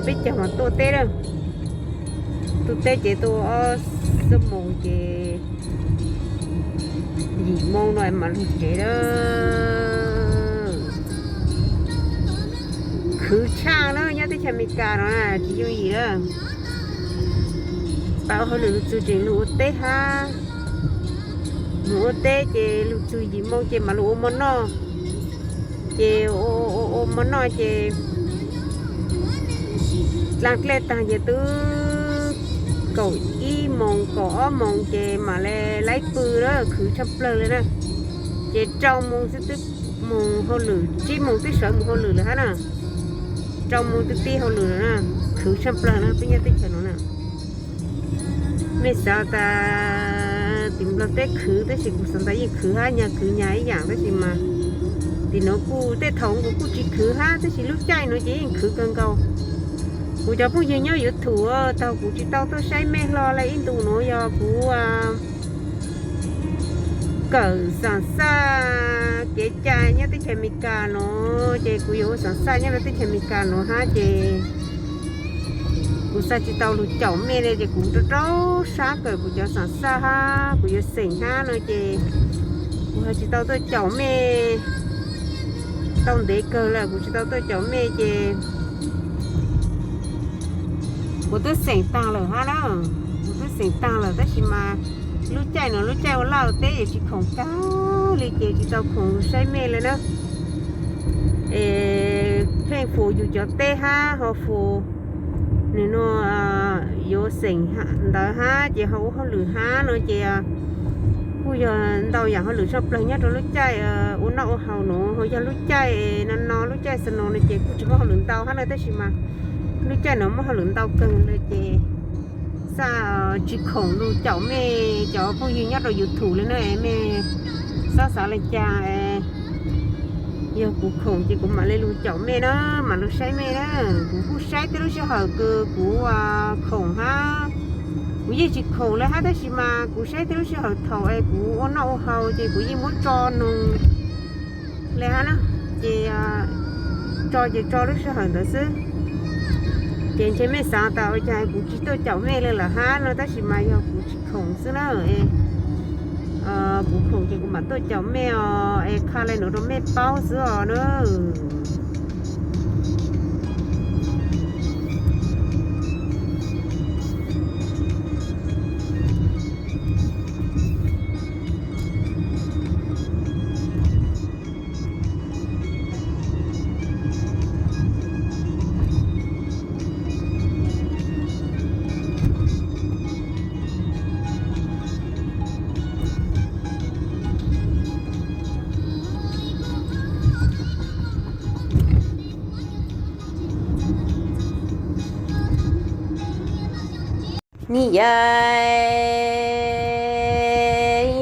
Peb caug mas tuaj teb lawm. Tuaj teb ces tuaj ob xuab moos ces yim moo no mam lug tsev lawm. Khwv tshaj na, nyob teb chaws Amelikas no na tsis yooj yim lawm. Pab ua hauj lwm lug txug tseem lug ua teb hab, moog ua teb ces lug txug yim moo ces mam lug ua mov noj. Ces ua mov noj ces dlaa dlej taag ces twb kaum ib moos kaum ob moos ces mam le laib pw lawm, khwv tshaj plawg le na. Ces rau moos xwb twb moog hauj lwm, tsib moos twb sawv moog hauj lwm lawm hab na. Rau moos twb pib hauj lwm lawm na, khwv tshaj plawg na peb nyob teb chaws no na. Mej xaav tas tim Nplog teb khwv tab sis kuv xaav tas yeej khwv hab, nyag khwv nyag ib yaam tab sis mas tim nuav kuj tej thaum kuv kuj tsis khwv hab tab sis lub caij nuav ces yeej khwv kawg nkaus. Kuv cov phooj ywg nyob YouTube taag kuv tsis tau tuaj saib mej hlo le ib ntu nuav yog kuv kawm xaam xaj kev cai nyob teb chaws Amelikas nuav ces kuv yuav ua xaam xaj nyob rau teb chaws Amelikas nuav hab ces kuv xav tsis tau lug caum mej le ces kuv rau rau sab kawm kuv cov xaam xaj hab kuv yuav xeem hab no ces kuv ho tsis tau tuaj caum mej. Tau ntev kawg lawm kuv tsis tau tuaj caum mej ces kuv twb xeem taag lawm hab na. Kuv twb xeem taag lawm tab sis mas lub caij nuav lub caij ua laj ua teb es tsis khoom kag li ces tsis tau khoom lug saib mej le na. Es pheej fus yug cov teb hab ho fus nwg nuav yuav xeem ntawd hab ces ho ua hauj lwm hab no ces kuj yog ntau yaam hauj lwm tshaj plawg nyob rau lub caij ua noj ua haus nuav ho yog lub caij no no lub caij snow no ces kuj tsis muaj hauj lwm ntau hab na tab sis mas lub caij nuav muaj hauj lwm ntau kawg le ces xav tsis khoom lug caum mej cov phooj ywg nyob rau YouTube le na. Mej xob xav le caag, yog kuv khoom ces kuv mam le lug caum mej na, mam lug saib mej na. Kuv kuj saib tej lub sij hawm kws kuv khoom hab kuv yeej tsis khoom le hab tab sis mas kuv saib tej lub sij hawm thaum es kuv ua noj ua haus ces kuv yeej muab tso noog le hab na. Ces tso ces tso lub sij hawm ntawd xwb. Ces ntshe mej xaav tas ua caag kuv tsis tuaj caum mej le lawm hab no tab sis mas yog kuv tsis khoom xwb na. Kuv khoom ces kuv mam tuaj caum mej os es qha le nuav rau mej paub xwb os na. Ni yog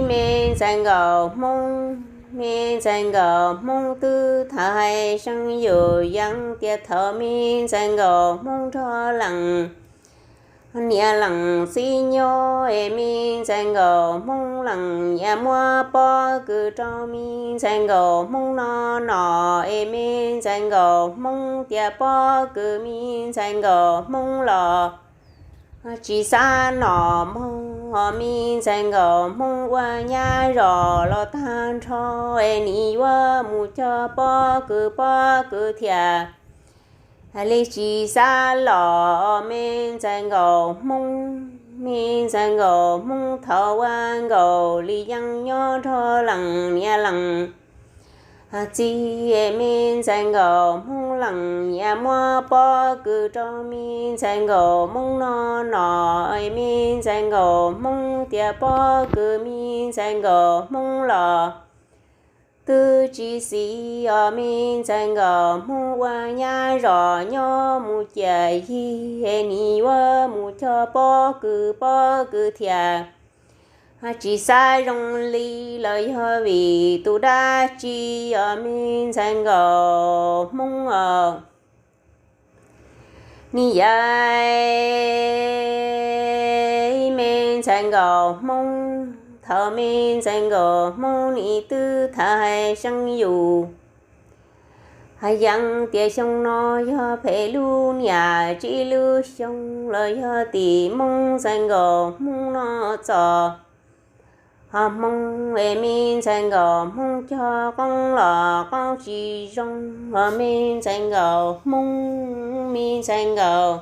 me ntxhais nkauj Hmoob, me ntxhais nkauj Hmoob twb tau hais seev yus yeej tias thaum me ntxhais nkauj Hmoob nrog leej niam leej txiv nyob es me ntxhais nkauj Hmoob leej niam muab pob kws rau me ntxhais nkauj Hmoob noj noj es me ntxhais nkauj Hmoob tias pob kws me ntxhais nkauj Hmoob los tsis xav noj mog. Me ntxhais nkauj Hmoob ua nyab zog los tag nrho es nim yuav mus cog pob kws pob kws thiaj li tsis xav los. Me ntxhais nkauj Hmoob, me ntxhais nkauj Hmoob thaum ua nkauj li yeej nyob nrog leej niam leej txiv. Me ntxhais nkauj Hmoob leej niam muab pob kws rau me ntxhais nkauj Hmoob noj noj. Me ntxhais nkauj Hmoob tias pob kws me ntxhais nkauj Hmoob los twb tsis xis os. Me ntxhais nkauj Hmoob ua nyab zog nyob mus ciaj yig es nim yuav mus cog pob kws pob kws thiaj tsis xav zoo li los yog vim tus dab tsi os me ntxhais nkauj Hmoob os. Ni yog me ntxhais nkauj Hmoob, thaum me ntxhais nkauj Hmoob nim twb tau hais seev yus Yeev tias xyoo no yog phem lub niam tsib lub xyoo los yog tim Hmoob ntxhais nkaus Hmoob noj txos. Hmoob es me ntxhais nkaus Hmoob cog qoob los qoob tsis zoo, hos me ntxhais nkaus Hmoob, me ntxhais nkaus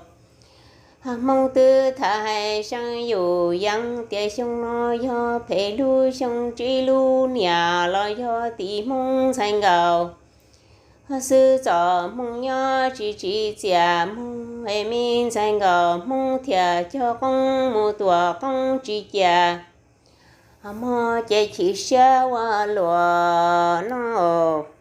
Hmoob twb tham hais seev yus. Yeev tias xyoo no yog phem lub xyoo tsib lub niam los yog tim Hmoob ntxhais nkaus. Xwb txom Hmoob nyob tsis tsim txiaj, Hmoob es me ntxhais nkaus Hmoob thiaj cog qoob mus tuam qoob tsis cia. Hmoob ces chim siab ua luaj no.